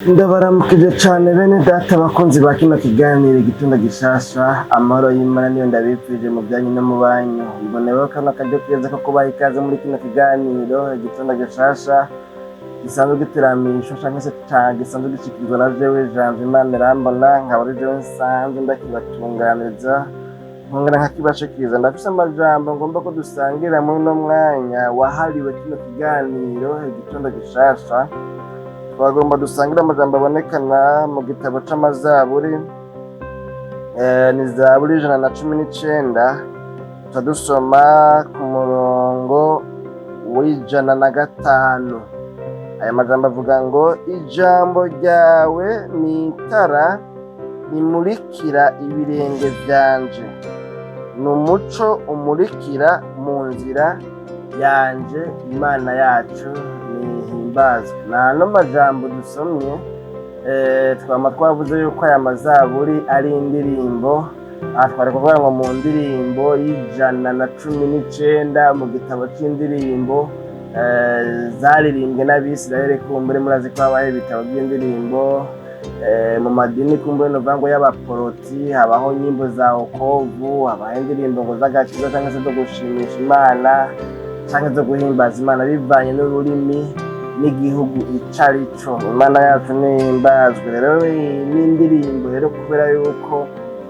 Ndabaramukije cane bene data bakunzi ba kino kiganiro Igitondo Gishasha. Amahoro y'Imana niyo ndabipfuje mu byanyu no mu banyu. Mboneyeho kano karyo keza ko kubaha ikaze muri kino kiganiro Igitondo Gishasha, gisanzwe giteramishwa canke se gisanzwe gishikirizwa na jewe Janvier Imana Irambona, nkaba ari jewe nsanzwe ndakibatunganiriza, nkongera nkakibashikiriza. Ndafise amajambo ngomba ko dusangira muri uno mwanya wahariwe kino kiganiro Igitondo Gishasha. Twagomba dusangire amajambo abonekana mu gitabo c'Amazaburi, ni Zaburi 119, tuca dusoma ku murongo w'105. Aya majambo avuga ngo: "Ijambo ryawe ni itara rimurikira ibirenge vyanje, ni umuco umurikira mu nzira yanje. Imana yacu nihimbazwe." Ni ano majambo dusomye. Twama twavuze yuko aya mazaburi ari indirimbo. Aha twari kuvuga ngo mu ndirimbo y'119 mu gitabo c'indirimbo, zaririmbwe n'Abisirayeli. Kumbure murazi ko habaho ibitabo by'indirimbo mu madini, kumbure novuga ngo y'abaporoti habaho nyimbo za wokovu, habaho indirimbo ngo z'agakiza cyangwa se zo gushimisha Imana canke zo guhimbaza Imana, bivanye n'ururimi n'igihugu ico ari co. Imana yacu nihimbazwe. Rero n'indirimbo rero, kubera yuko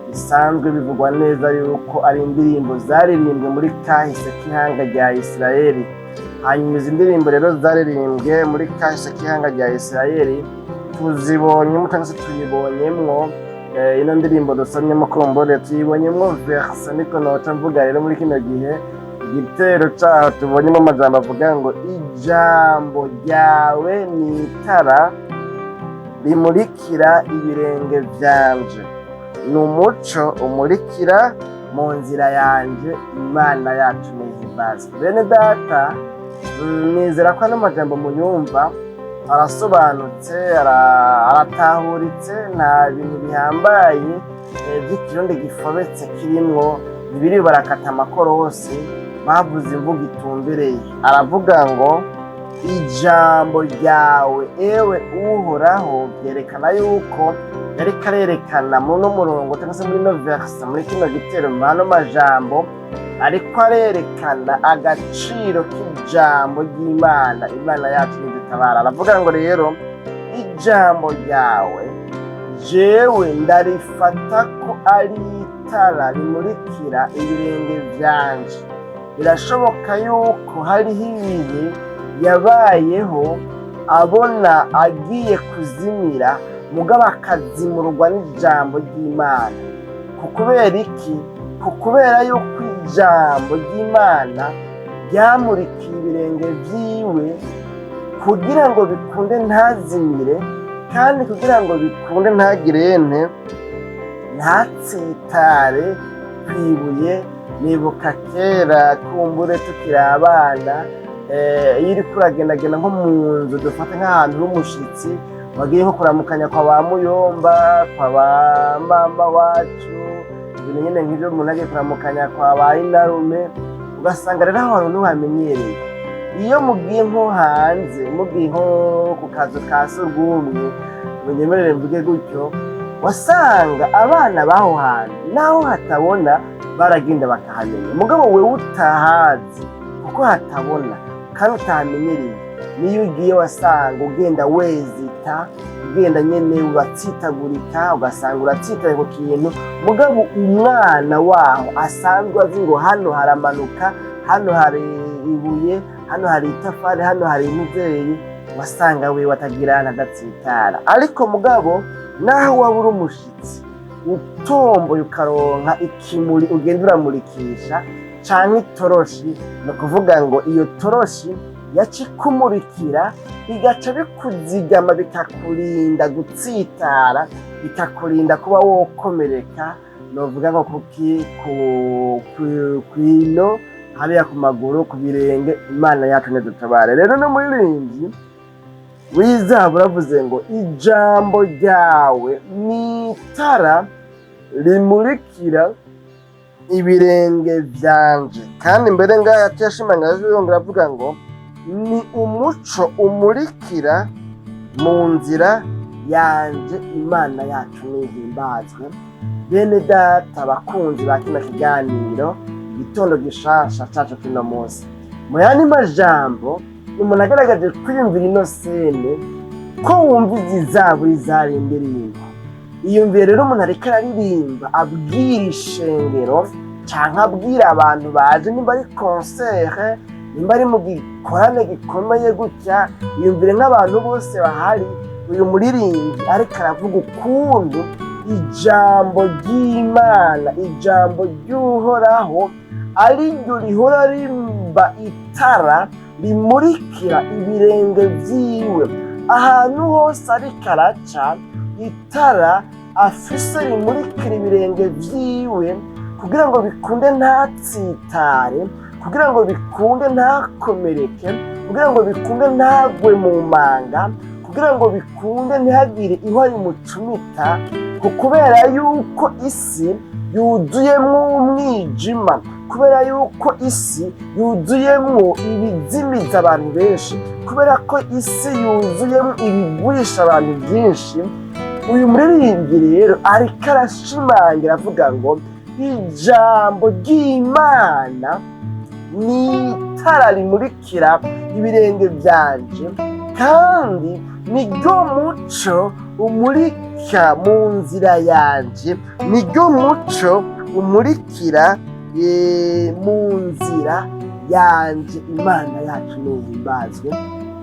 bisanzwe bivugwa neza yuko ari indirimbo zaririmbwe muri kahise k'ihanga rya Isirayeli. Hanyuma izi ndirimbo rero zaririmbwe muri kahise k'ihanga rya Isirayeli, tuzibonyemo cyangwa se tuyibonyemwo ino ndirimbo dusomyemo. Kumbure tuyibonyemwo verse, niko noca mvuga. Rero muri kino gihe igitero caho tubonyemo amajambo avuga ngo: "Ijambo ryawe ni itara rimurikira ibirenge vyanje, ni umuco umurikira mu nzira yanje. Imana yacu nihimbazwe." Bene data, nizera ko ano majambo muyumva arasobanutse, aratahuritse. Nta bintu bihambaye vy'ikirundi gifobetse kirimwo, ntibiri barakata amakorosi, bavuze imvugo itumbereye. Aravuga ngo: "Ijambo ryawe, ewe Uhoraho." Byerekana yuko yariko arerekana muri uno murongo cyangwa se muri ino verse, muri kino gitero, mu ano majambo ariko arerekana agaciro k'ijambo ry'Imana. Imana yacu nidutabara. Aravuga ngo rero: "Ijambo ryawe jewe ndarifata ko ari itara rimurikira ibirenge vyanje." Birashoboka yuko hariho ibihe yabayeho abona agiye kuzimira, mugabo akazimurwa n'ijambo ry'Imana. Ku kubera iki? Ku kubera yuko ijambo ry'Imana ryamurikiye ibirenge vyiwe kugira ngo bikunde ntazimire, kandi kugira ngo bikunde ntagirente, ntatsitare kwibuye. Nibuka kera, kumbure tukiri abana, iyo uriko uragendagenda nko mu nzu, dufate nk'ahantu h'umushitsi, wagiye nko kuramukanya kwa ba muyomba, kwa ba mama wacu, ibintu nyene nk'ivyo, umuntu agiye kuramukanya kwa ba inarume, ugasanga rero aho hantu ntiwamenyereye. Iyo mugiye nko hanze, mugiye nko ku kazu ka surwumwe, munyemerere mvuge gutyo, wasanga abana b'aho hantu naho hatabona baragenda bakahamenya. Mugabo wewe utahazi kuko hatabona kandi utahamenyereye, niyo ugiye wasanga ugenda wezita, ugenda nyene uratsitagurika, ugasanga uratsitaye ku kintu. Mugabo umwana waho asanzwe azi ngo hano haramanuka, hano hari ibuye, hano hari itafari, hano hari imuvyeyi, wasanga wewe atagira adatsitara. Ariko mugabo naho waba uri umushitsi, utomboye ukaronka ikimuri ugenda uramurikisha canke itoroshi, ni ukuvuga ngo iyo toroshi yaca ikumurikira, bigaca bikuzigama, bikakurinda gutsitara, bikakurinda kuba wokomereka, novuga ngo kuki kwino hariya ku maguru, ku birenge. Imana yacu nidutabare. Rero n'umuririmbyi w'izahabu uravuze ngo: "Ijambo ryawe ni itara rimurikira ibirenge vyanje." Kandi mbere ngaha yaciye ashimangira, yongera avuga ngo: "Ni umuco umurikira mu nzira yanje. Imana yacu nihimbazwe. Bene data bakunzi ba kino kiganiro Igitondo Gishasha cacu kino munsi, mu yandi majambo, umuntu agaragaje kwiyumvira ino scène, ko wumva izi zaburi zari indirimbo. Iyumvire rero umuntu ariko araririmba abwira ishengero canke abwira abantu baje, nimba ari concert, nimba ari mu gikorane gikomeye gutya. Iyumvire nk'abantu bose bahari, uyu muririmbyi ariko aravuga ukuntu ijambo ry'Imana, ijambo ry'Uhoraho, ari ryo rihora rimba itara rimurikira ibirenge vyiwe ahantu hose ariko araca, itara afise rimurikira ibirenge vyiwe kugira ngo bikunde ntatsitare, kugira ngo bikunde ntakomereke, kugira ngo bikunde ntagwe mu manga, kugira ngo bikunde ntihagire ihwa rimucumita, kubera yuko isi yuzuyemwo umwijima, kubera yuko isi yuzuyemwo ibizimiza abantu benshi, kubera ko isi yuzuyemwo ibigurisha abantu byinshi. Uyu muririmbyi rero ariko arashimangira avuga ngo ijambo ry'Imana ni itara rimurikira ibirenge byanje, kandi niryo muco umurika mu nzira yanje, niryo muco umurikira mu nzira yanje. Imana yacu nihimbazwe.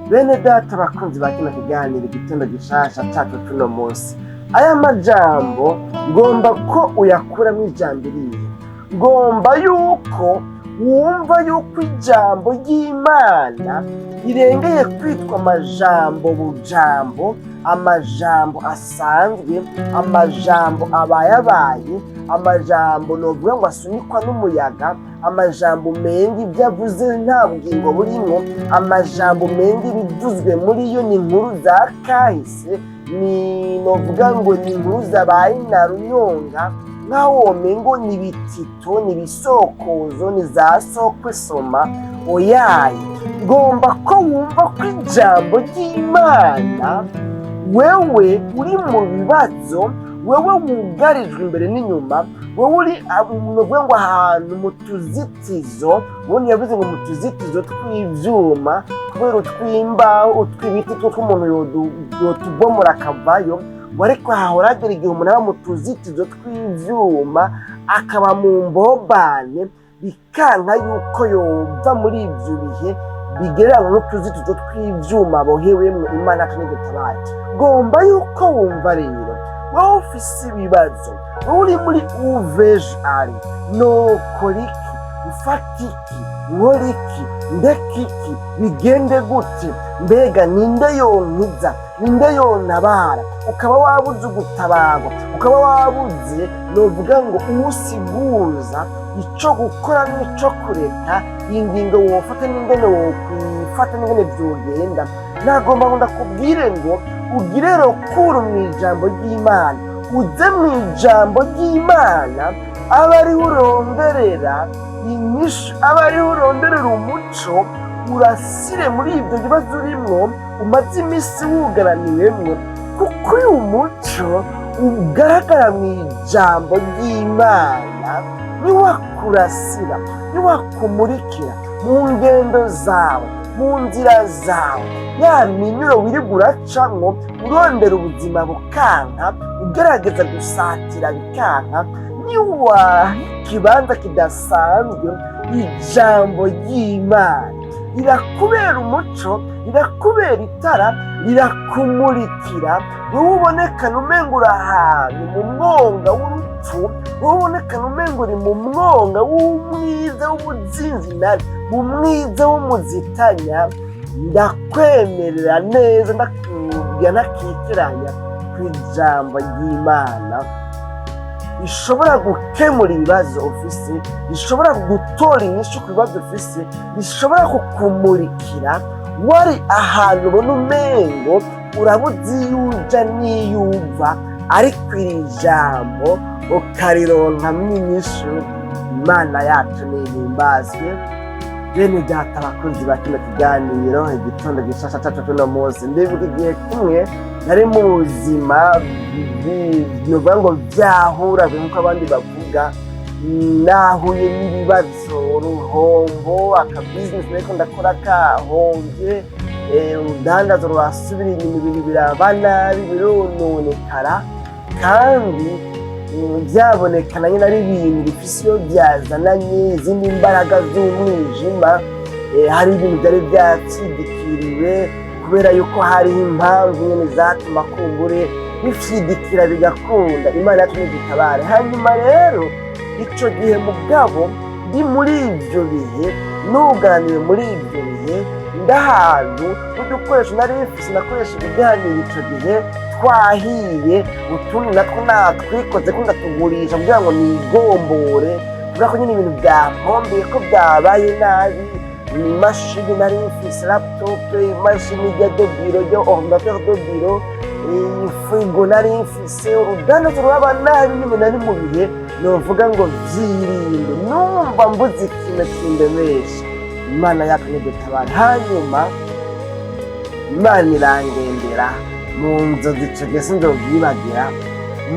Bene data bakunzi ba kino kiganiro Igitondo Gishasha cacu cuno munsi, aya majambo ngomba ko uyakuramo ijambo irihe? Ngomba yuko wumva yuko ijambo ry'Imana rirengeye kwitwa amajambo bujambo, amajambo asanzwe, amajambo abayabaye, amajambo novuga ngo asunikwa n'umuyaga, amajambo menga ibyo avuze nta bugingo burimo, amajambo menga ibivuzwe muri yo ni inkuru za kahise, ni novuga ngo ni inkuru zabaye na runyonga, nkaho womengo ni ibitito, ni ibisokozo, ni za sokwe soma. Oyaye, ngomba ko wumva ko ijambo ry'Imana, wewe uri mu bibazo, wewe wugarijwe imbere n'inyuma, wewe uri novuga ngo ahantu mu tuzitizo, ubundi yavuze ngo mu tuzitizo tw'ivyuma, kubera utw'imbaho, utw'ibiti two tw'umuntu yotubomora akavayo ngo, ariko hahora hagera igihe umuntu aba mu tuzitizo tw'ivyuma, akaba mu mbobane, bikanka yuko yova muri ivyo bihe bigereranywa n'utuzitizo tw'ivyuma abohewemwo. Imana yacu nidutabaye. Ngomba yuko wumva rero, wowe ufise ibibazo, wowe uri muri uveje ari nokora iki, mfata iki, nkora iki, ndeka iki, bigende gute, mbega ninde yonkiza, ninde yontabara, ukaba wabuze ugutabarwa, ukaba wabuze novuga ngo uwusiguza ico gukora n'ico kureka, ingingo wofata n'ingene wokwifata n'ingene vyogenda, nagomba ngo ndakubwire ngo ugire recours mu ijambo ry'Imana, uze mu ijambo ry'Imana, abe ariho uronderera inyishu, abe ariho uronderera umuco urasire muri ibyo bibazo urimwo umaze iminsi wugaraniwemwo, kuko uyu muco ugaragara mu ijambo ry'Imana niwakurasira, niwakumurikira mu ngendo zawe, mu nzira zawe, ya minyuro wirirwa uracamwo urondera ubuzima bukanka, ugerageza gusatira bikanka, niwaha ikibanza kidasanzwe ijambo ry'Imana, rirakubera umuco, rirakubera itara, rirakumurikira. Wowe ubonekana umenga uri ahantu mu mwonga w'urupfu, wowe ubonekana umenga uri mu mwonga w'umwiza w'umuzinzinari, mu mwiza w'umuzitanya, ndakwemerera neza, ndakubwira ntakitiranya ku ijambo ry'Imana rishobora gukemura ibibazo ufise, rishobora gutora inyishu ku bibazo ufise, rishobora kukumurikira wari ahantu ubona umengo urabuze iyo uja n'iyo uva, ariko iri jambo ukarironkamwo inyishu. Imana yacu nihimbazwe. Bene data, abakunzi ba kino kiganiro Igitondo Gishasha cacu tuno munsi, ndibuka igihe kimwe nari mu buzima novuga ngo vyahura, nk'uko abandi bavuga, nahuye n'ibibazo, uruhombo, akabizinesi nariko ndakora kahomvye, urudandazo rurasubira inyuma, ibintu biraba nabi, birononekara, kandi byabonekana nyine ari ibintu bifise iyo byazananye izindi mbaraga z'umwijima. Hari ibintu byari byatsidikiriwe kubera yuko hariho impamvu nyine zatuma kumbure bifyidikira bigakunda. Imana yacu ntidutabare. Hanyuma rero ico gihe mugabo ndi muri ivyo bihe, nuganiwe muri ivyo bihe, ndahantu n'udukoresho nari mfise nakoresha ibiganiro ico gihe twahiye, utundi natwo natwikoze ko ndatugurisha kugira ngo nigombore, kubera ko nyine ibintu byampombeye, ko byabaye nabi. Imashini nari mfise, laptop, imashini ya de bureau, ya ordinateur de bureau, frigo nari mfise, urudandazo ruraba nabi nyine. Nari mu bihe novuga ngo vyirinde, numva mbuze ikintu kindemesha. Imana yacu nidutabara. Hanyuma Imana irangendera mu nzozi. Ico gihe sinzovyibagira,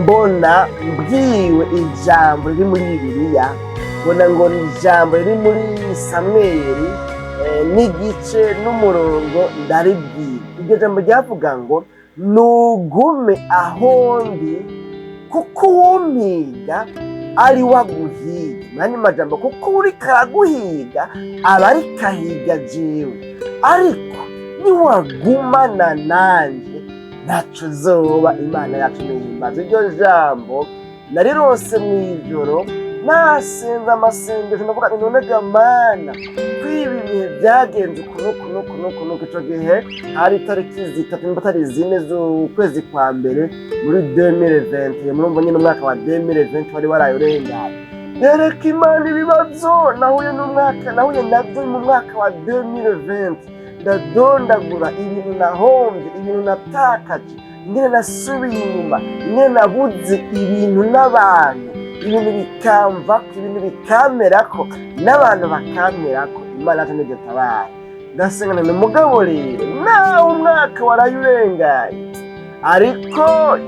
mbona mbwiwe ijambo riri muri Bibiliya, mbona ngo ni ijambo riri muri Samweli n'igice n'umurongo ndaribwira. Iryo jambo ryavuga ngo: "Nugume aho ndi, kuko uwumpiga ari we aguhiga." Mu yandi majambo, kuko uriko araguhiga aba ariko ahiga jewe, ariko niwagumana nanje ntaco uzoba. Imana yacu nihimbaza. Iryo jambo narirose mw'ijoro, nasenze amasengesho, ndavuga nti: "None ga Mana, kwibi bihe byagenze uku n'uku n'uku n'uku n'uku?" Ico gihe hari itariki 3, nimba atari 4, z'ukwezi kwa mbere muri 2020. Murumva nyine umwaka wa 2020 wari waraye urenganye. Nereka Imana ibibazo nahuye n'umwaka, nahuye nabyo mu mwaka wa 2020, ndadondagura ibintu nahombye, ibintu natakaje, ingene nasubiye inyuma, ingene nabuze ibintu n'abantu, ibintu bikamvako, ibintu bikamperako, n'abantu bakamperako. Imana yacu ntidutabare. Ndasenga ni mugabo rero nawe umwaka waraye urenganye, ariko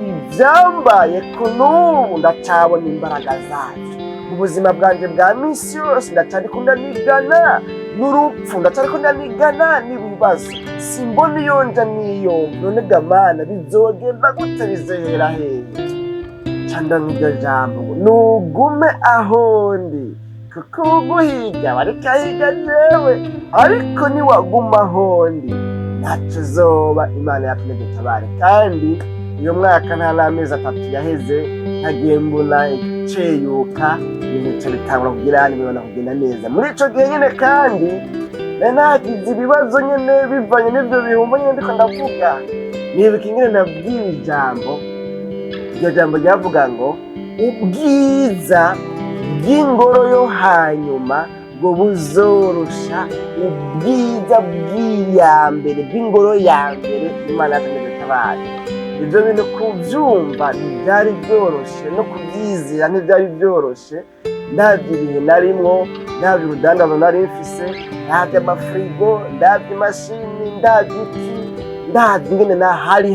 ibyambaye ko n'ubu ndacabona imbaraga zabyo mu buzima bwanjye bwa minsi yose. Ndacariko ndanigana n'urupfu, ndacariko ndanigana n'ibibazo, simbona iyo nja n'iyo. None ga Mana, bizogenda gute? Bizohera hehe? Ca nk'iryo jambo ngo: "Nugume aho ndi, kuko uguhiga bariko ahiga jewe, ariko niwaguma aho ndi ntaco uzoba." Imana yacu ntidutabare. Kandi uyu mwaka nta n'amezi 3 yaheze, ntagiye mbona iceyuka, ibintu bica bitangura kugira bibona kugenda neza. Muri ico gihe nyene kandi nari nagize ibibazo nyene bivanye n'ivyo bihumbo nyene ndiko ndavuga. Nibuka ingene nabwiwe ijambo. Iryo jambo ryavuga ngo ubwiza bw'ingoro yo hanyuma ngo buzorusha ubwiza bw'iya mbere, bw'ingoro ya mbere. Imana yacu ntidutabare. Ibyo bintu kubyumva ntibyari byoroshe, no kubyizera ntibyari byoroshe. Ndabye ibihe narimwo, ndabye urudandazo nari mfise, ndabye amafirigo, ndabye imashini, ndabye iki, ndabye ingene na hari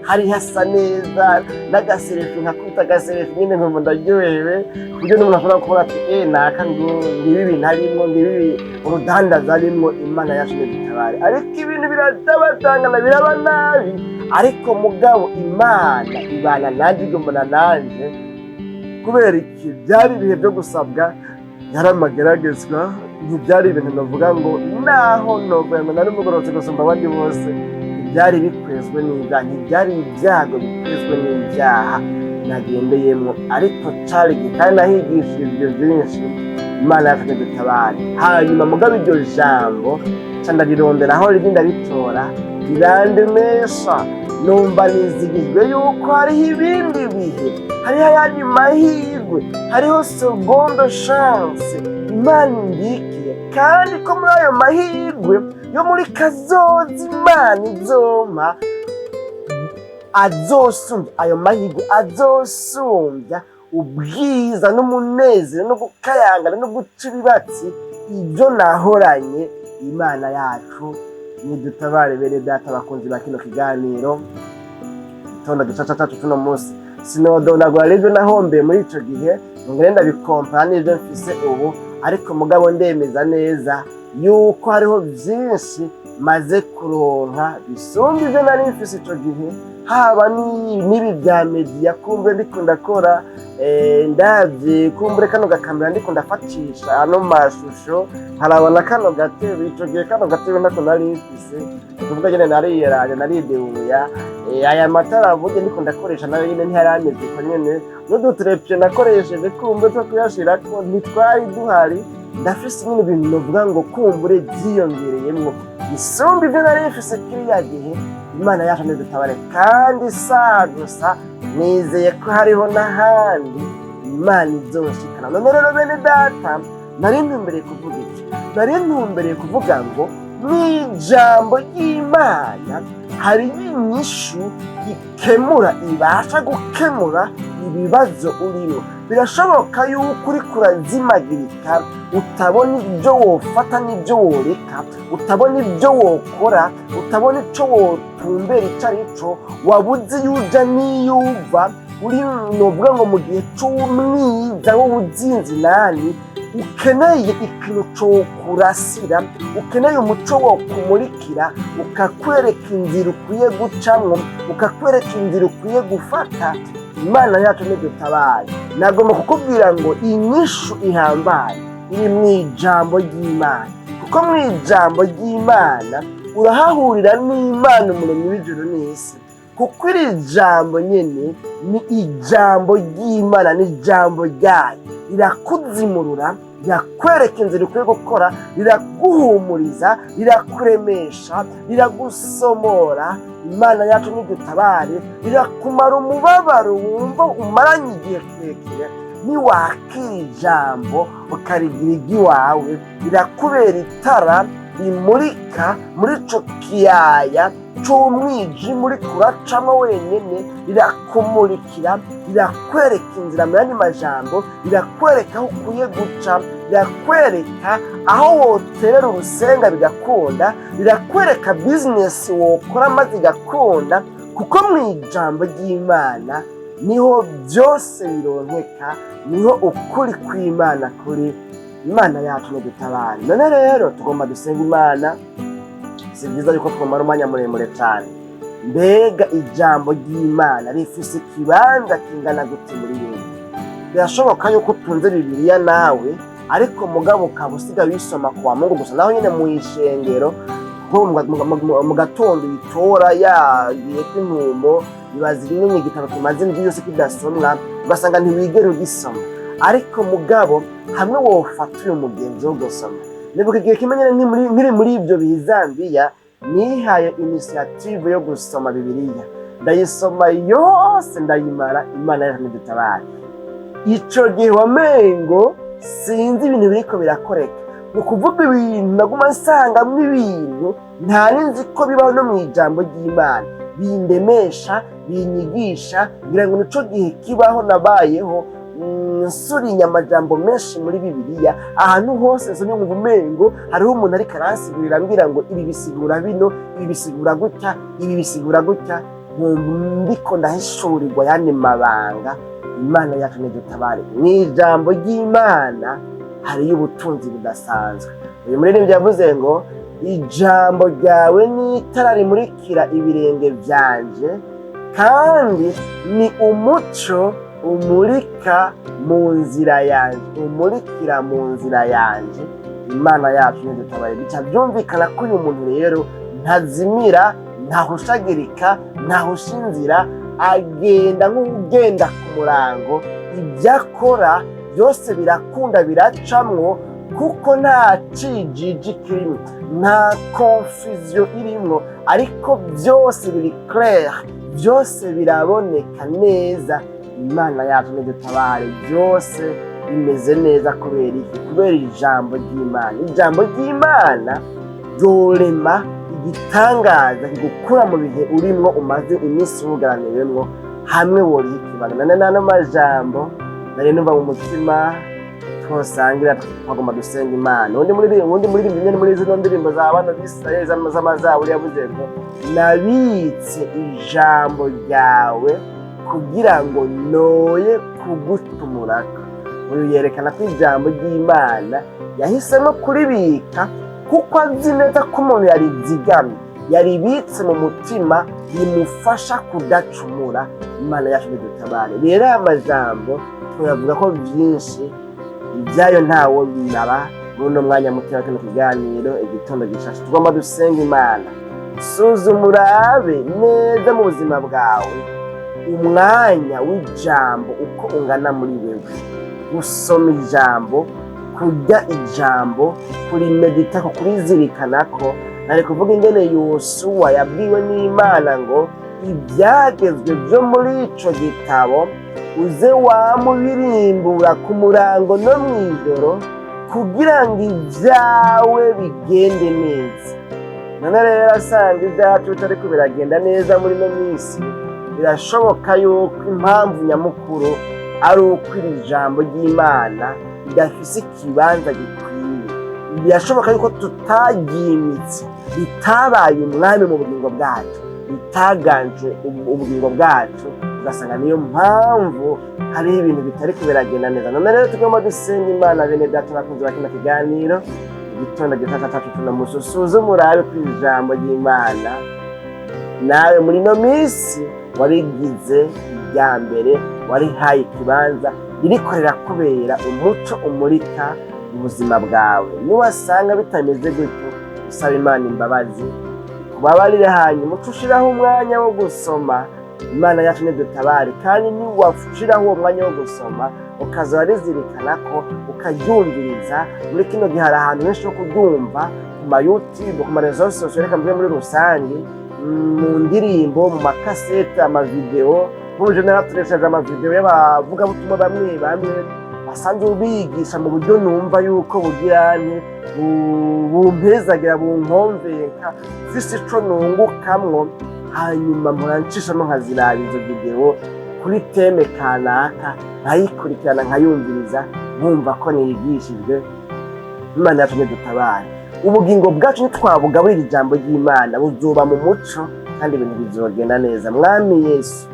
hari hasa neza, n'agaselfie, nkakubita agaselfie nyine nkumva ndaryohewe, ku buryo n'umuntu ashobora kubona ati: Naka ngo ngibi ibintu arimwo, ngibi urudandazo arimwo." Imana yacu ntidutabare. Ariko ibintu biradabatangana, biraba nabi, ariko mugabo Imana ibana nanjye, igumana nanje. Kubera iki? Byari ibihe byo gusabwa, yari amageragezwa, ntibyari ibintu navuga ngo naho novuga ngo nari umugororotse gusumba abandi bose. Ntibyari bikwezwe n'ibyaha, ntibyari ibyago bikwezwe n'ibyaha nagendeyemo, ariko cari igihe kandi nahigishirijwe byinshi. Imana yacu ntidutabare. Hanyuma mugabo iryo jambo ca ndarirondera aho riri, ndaritora, rirandemesha, numva nizigijwe yuko hariho ibindi bihe, hariho ayandi mahirwe, hariho seconde chance Imana imbikiye, kandi ko muri ayo mahirwe yo muri kazoza Imana izompa azosumbya ayo mahirwe, azosumbya ubwiza n'umunezero no gukayangana no guca ibibatsi. Ibyo nahoranye. Imana yacu nidutabare. Bene data, bakunzi ba kino kiganiro gitondo gicaca cacu tuno munsi, sinodondagura rero ibyo nahombeye muri ico gihe ngo ngende ndabikompara n'ibyo mfise ubu, ariko mugabo ndemeza neza yuko hariho vyinshi maze kuronka bisumba ivyo nari mfise ico gihe, haba n'ibi bya media kumbe ndiko ndakora, ndavye kumbure kano gakamera ndiko ndafatisha ano mashusho, nkarabona kano gatebe. Ico gihe kano gatebe ntako nari mfise, kuvuga nyene nariyeraje, naridebuya. Aya matara burya ndiko ndakoresha nayo nyene ntiyari ameze uko nyene, n'udu trépied nakoresheje kumbe two kuyashirako ntitwari duhari. Ndafise nyine ibintu novuga ngo kumbure vyiyongereyemwo bisumba ivyo nari mfise kiriya gihe. Imana yacu ntidutabare. Kandi sa gusa, nizeye ko hariho n'ahandi Imana izoshikana. None rero bene data, nari ntumbereye kuvuga iki? Nari ntumbereye kuvuga ngo mw'ijambo ry'Imana hariyo inyishu ikemura, ibasha gukemura ibibazo urimo. Birashoboka yuko uriko urazimagirika, utabona ibyo wofata n'ibyo woreka, utabona ibyo wokora, utabona ico wotumbera ico ari cyo, wabuze iyo uja n'iyo uva, uri novuga ngo mu gihe c'umwiza w'ubuzinzinani, ukeneye ikintu cokurasira, ukeneye umuco wo kumurikira, ukakwereka inzira ukwiye gucamwo, ukakwereka inzira ukwiye gufata. Imana yacu ntidutabare. Nagomba kukubwira ngo inyishu ihambaye iri mu ijambo ry'Imana, kuko mu ijambo ry'Imana urahahurira n'Imana Umuremyi w'ijuru n'isi, kuko iri jambo nyene ni ijambo ry'Imana, ni ijambo ryayo. Rirakuzimurura, rirakwereka inzira ukwiye gukora, riraguhumuriza, rirakuremesha, riragusomora. Imana yacu nidutabare. Rirakumara umubabaro wumva umaranye igihe kirekire. Niwakira ijambo ukarigira iry'iwawe, rirakubera itara rimurika muri ico kiyaya c'umwijima uriko uracamo wenyene. Rirakumurikira, rirakwereka inzira. Mu yandi majambo, rirakwereka aho ukwiye guca, rirakwereka aho woterera urusenga bigakunda, rirakwereka bizinesi wokora maze igakunda, kuko mu ijambo ry'Imana niho byose bironkeka, niho ukuri kw'Imana kuri. Imana yacu nidutabare. None rero tugomba dusenga Imana. Si byiza yuko twamara umwanya muremure cyane. Mbega ijambo ry'Imana rifise ikibanza kingana gute muri wewe? Birashoboka yuko utunze Bibiliya nawe, ariko mugabo ukaba usigaye uyisoma ku wa Mungu gusa, naho nyine mu ishengero nko mu gatondo uyitora yagiye kw'intumo, ibaza rimwe igitabo kimaze indwi yose kidasomwa, ugasanga ntiwigera ugisoma. Ariko mugabo hamwe wofata uyu mugenzi wo gusoma. Nibuka igihe kimwe nyine nkiri muri ibyo bihe Zambiya, nihaye initiative yo gusoma Bibiliya, ndayisoma yose ndayimara. Imana yacu ntidutabare. Ico gihe wamengo sinzi ibintu biriko birakoreka, ni ukuvuga ibintu naguma nsangamwo, ibintu ntari nzi ko bibaho no mu ijambo ry'Imana, bindemesha, binyigisha. Ngira ngo nico gihe kibaho nabayeho nsurinya amajambo menshi muri Bibiliya. Ahantu hose nsomye nkumva umengo hariho umuntu ariko aransigurira, ambwira ngo ibi bisigura bino, ibi bisigura gutya, ibi bisigura gutya, nkumva ndiko ndahishurirwa yandi mabanga. Imana yacu nidutabare. Mu ijambo ry'Imana hariyo ubutunzi budasanzwe. Uyu muririmbyi yavuze ngo ijambo ryawe ni itara rimurikira ibirenge vyanje, kandi ni umuco umurika mu nzira yanje, umurikira mu nzira yanje. Imana yacu nidutabare. Bica byumvikana ko uyu muntu rero ntazimira, ntahushagirika, ntahusha inzira, agenda nk'ugenda ku murango. Ibyo akora byose birakunda, biracamwo, kuko nta cijiji kirimo, nta confusion irimwo, ariko byose biri clair, byose biraboneka neza. Imana yacu nidutabare. Byose bimeze neza. Kubera iki? Kubera ijambo ry'Imana. Ijambo ry'Imana ryorema igitangaza kigukura mu bihe urimwo umaze iminsi wugaraniwemwo, hamwe woriha ikibanga. Nane nano majambo nari numva mu mutima. Twosangira twagomba dusenga Imana. Uwundi muririmbyi nyene muri zino ndirimbo za bano b'Isirayeli z'amazaburi yavuze ngo: "Nabitse ijambo ryawe kugira ngo noye kugutumurako." Uyu yerekana ko ijambo ry'Imana yahisemo kuribika kuko azi neza ko umuntu yarizigamye, yaribitse mu mutima, rimufasha kudacumura. Imana yacu nidutabare. Rero aya majambo tuyavuga ko byinshi, ibyayo ntawo bimara muri uno mwanya muto wa kino kiganiro Igitondo Gishasha. Tugomba dusenga Imana. Suzuma urabe neza mu buzima bwawe umwanya w'ijambo uko ungana muri wewe: gusoma ijambo, kurya ijambo, kurimeditako, kurizirikanako. Nari kuvuga ingene Yosuwa yabwiwe n'Imana ngo: "Ibyagezwe byo muri ico gitabo uze wamubirimbura ku murango no mw'ijoro kugira ngo ibyawe bigende neza." None rero asanga ibyacu bitariko biragenda neza muri ino minsi, birashoboka yuko impamvu nyamukuru ari uko iri jambo ry'Imana ridafise ikibanza gikwiye. Birashoboka yuko tutaryimitse, ritabaye umwami mu bugingo bwacu, ritaganje ubugingo bwacu, ugasanga niyo mpamvu hariho ibintu bitariko biragenda neza. None rero tugomba dusenga Imana. Bene data bakunzi ba kino kiganiro Igitondo Gishasha cacu, tuno usuzume urabe ko ijambo ry'Imana nawe muri ino minsi warigize irya mbere, warihaye ikibanza, ririko rirakubera umuco umurika mu buzima bwawe. Niwasanga bitameze gutyo, usaba Imana imbabazi, kubabarire, hanyuma uce ushiraho umwanya wo gusoma. Imana yacu nidutabare. Kandi niwashiraho uwo mwanya wo gusoma, ukaza warizirikana ko ukaryumviriza, muri kino gihe hari ahantu henshi ho kuryumva, ku ma YouTube, ku ma réseaux sociaux, reka mvuge muri rusange, mu ndirimbo, mu makasete, amavideo. Nk'ubu je naratoresheje amavideo y'abavugabutumwa bamwe bamwe basanzwe bigisha mu buryo numva yuko bugira nte bumpezagira, bunkomvenka, mfise ico nungukamwo. Hanyuma mpora ncishamo nkaziraba izo video kuri thème kanaka, nkayikurikirana, nkayumviriza, nkumva ko nigishijwe. Imana yacu nidutabare. Ubugingo bwacu nitwabugaburira ijambo ry'Imana, buzoba mu muco kandi ibintu bizogenda neza. Mwami Yesu,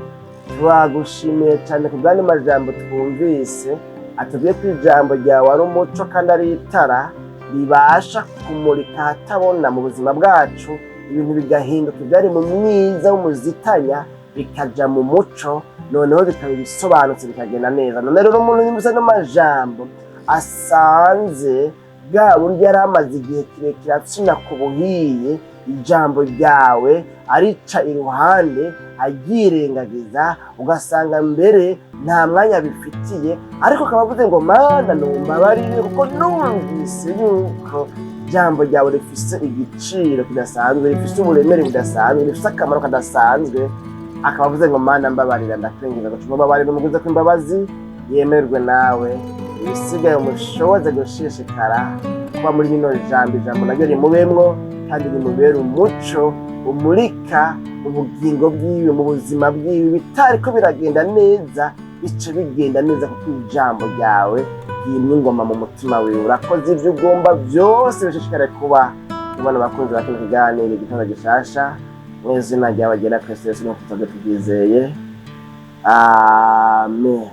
turagushimiye cyane ku bw'andi majambo twumvise atubwiye ko ijambo ryawe ari umuco kandi ari itara ribasha kumurika ahatabona mu buzima bwacu, ibintu bigahinduka, ibyari mu mwiza w'umuzitanya bikaja mu muco, noneho bikaba ibisobanutse, bikagenda neza. None rero umuntu yumvise ano majambo, asanze bwa buryo yari amaze igihe kirekire atsina ku buhiye, ijambo ryawe arica iruhande, aryirengagiza, ugasanga mbere nta mwanya bifitiye, ariko akaba avuze ngo: "Mana, numbabarire kuko numvise yuko ijambo ryawe rifise igiciro kidasanzwe, rifise uburemere budasanzwe, rifise akamaro kadasanzwe," akaba avuze ngo: "Mana, mbabarira, ndakwinginze ngo umubabarire, umuguze ko imbabazi yemerwe nawe, ibisigaye umushoboze gushishikara kuba muri rino jambo, ijambo naryo rimubemwo kandi rimubere umuco umurika ubugingo bwiwe, mu buzima bwiwe bitariko biragenda neza bice bigenda neza, kuko ijambo ryawe ryimye ingoma mu mutima wiwe." Urakoze, ibyo ugomba byose bishishikare kuba kubona abakunzi ba kino kiganiro Igitondo Gishasha, mu izina ryawe ryera Kristo Yesu, nuko tubyizeye, amen.